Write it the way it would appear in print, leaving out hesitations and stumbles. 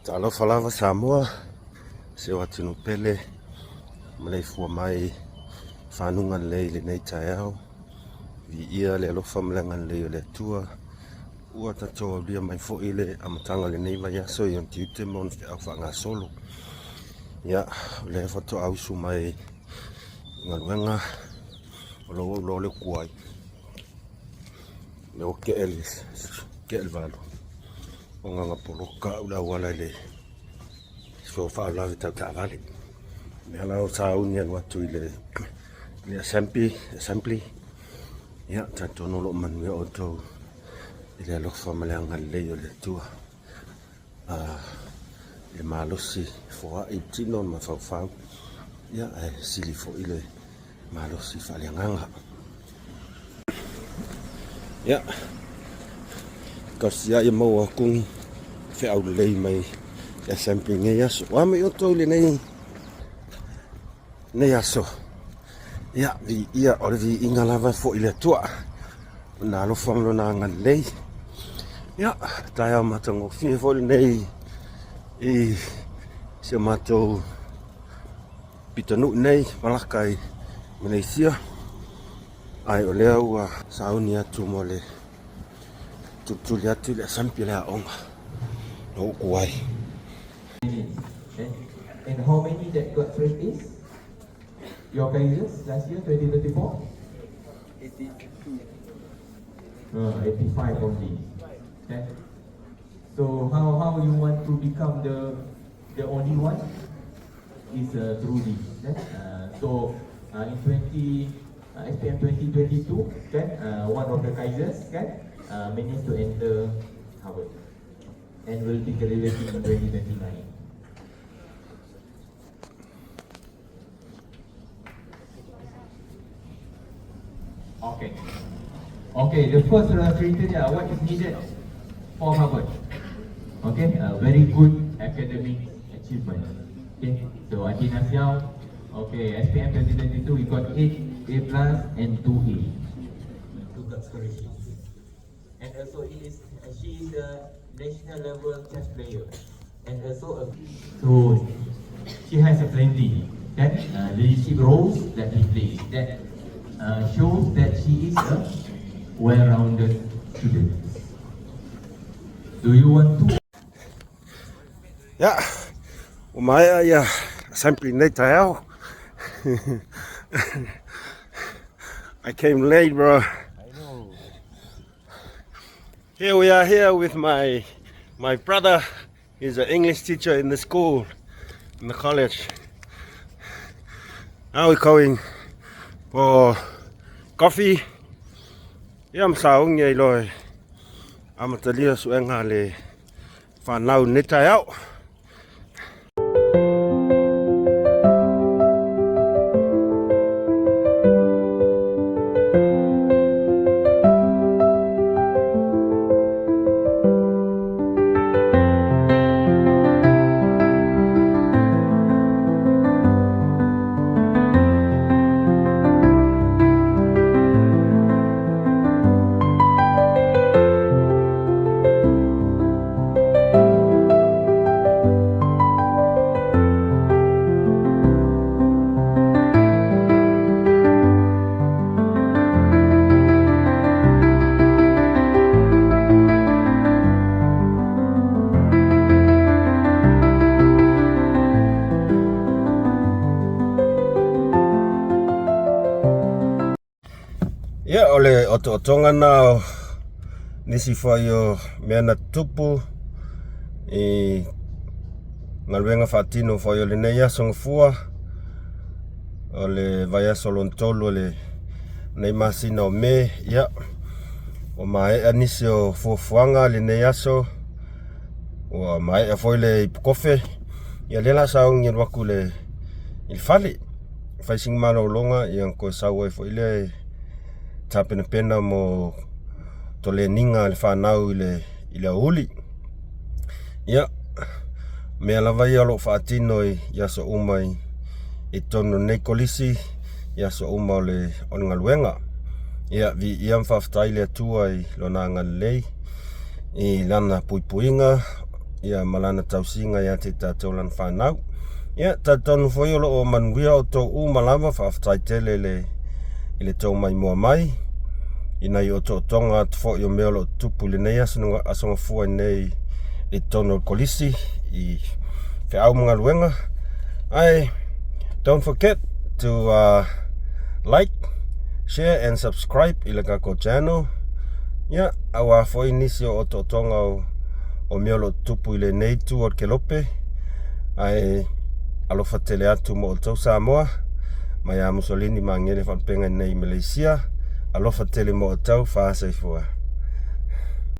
Talofa lava Samoa, si o atunuu pele, maleifua mai i fanuga lelei i lenei taeao. Viia le alofa ma le agalelei o le Atua ua tatou aulia mai foi le amataga o lenei vaiaso i ona tiute ma ona feau faagasolo. Ia, o lea faatoa usu mai i galuega o lo o ua iloa le utu ai. Lea ua kee le, kee le valu. Ona na poloka au le auala i le so faalavelave tau taavale. O lea la ua sauni alu atu i le assembly, assembly. Ia, talitonu o lo o manuia outou i le alofa ma le agalelei o le Atua. I le malosi foai i tino ma mafaufau, ia, ae sili foi le malosi faaleagaga. Ia, tausia ia maua atu ni feau lelei mai le assembly i lenei aso. Ua mai outou i lenei lenei aso. Ia, viia, o le viiga lava e foi i le Atua. Lona alofa ma lona agalelei. Ia, taeao matagofie foi lenei i si o matou pitonuu nei, Malaka i Malaysia. Ae o lea ua sauni atu mo le tulituli atu i le asampi o le aoga na uku ai. And how many that got straight A's? Your guys last year, 2024? 82. 85 only. Okay. So how how you want to become the the only one is through this. Okay? So in 20 SPM 2022, okay, one of the Kaizers, okay, managed to enter Harvard and will be graduating in 2029. Okay. Okay, the first criteria, what is needed for Harvard? Okay, very good academic achievement. Okay, so Athena Siaw, okay, SPM 2022, we got 8 A plus and 2 A. Two got scholarship. And also it is, she is a national level chess player. And also a, so she has a plenty that leadership roles that he plays that shows that she is a well-rounded student. Do you want to Ia, ua maea ia assembly nei taeao. I came late, bro. I know. Here we are here with my my brother. He's an English teacher in the school, in the college. Now we're going for coffee. Ia ma saogi ai loa e amatalia suega a le whanau nei taeao. Ia, o le otootoga na o nisi foi o mea na tutupu i galuega faatino foi o lenei aso gafua, o le vaiaso lona tolu o lenei masina o Me. Ia, ua maea nisi o fuafuaga lenei aso, ua maea foi le ipukofe, ia lea o le a sauni alu atu i le fale. Fai sina malologa ia ona toe sau ai foi lea e tapenapena mo toleniga a le fanau i le i le aoauli. Ia, o mea lava ia o lo o faatino i aso uma i totonu o lenei kolisi i aso uma o le o le galuega. Ia, viia ma faafetai le Atua i Lona agalelei i Lana puipuiga. Ia, ma Lana tausiga ia te i tatou Lana fanau. Ia, talitonu foi o lo o manuia outou uma lava, faafetai tele i le, i le tou maimoa mai, i nai otootoga atu foi o mea o lo o tutupu i lenei aso, aso Gafua nei i totonu o le Kolisi i feau ma galuega. Ae, don't forget to like, share and subscribe i le tatou channel. Ia, auā foi nisi o otootoga o, o mea o lo o tutupu i lenei itu o le kelope. Ae alofa tele atu mo outou Samoa, mai ia Musolini ma Agele Faalupega i nei i Malaysia. Alofa tele mo outou, faasoifua.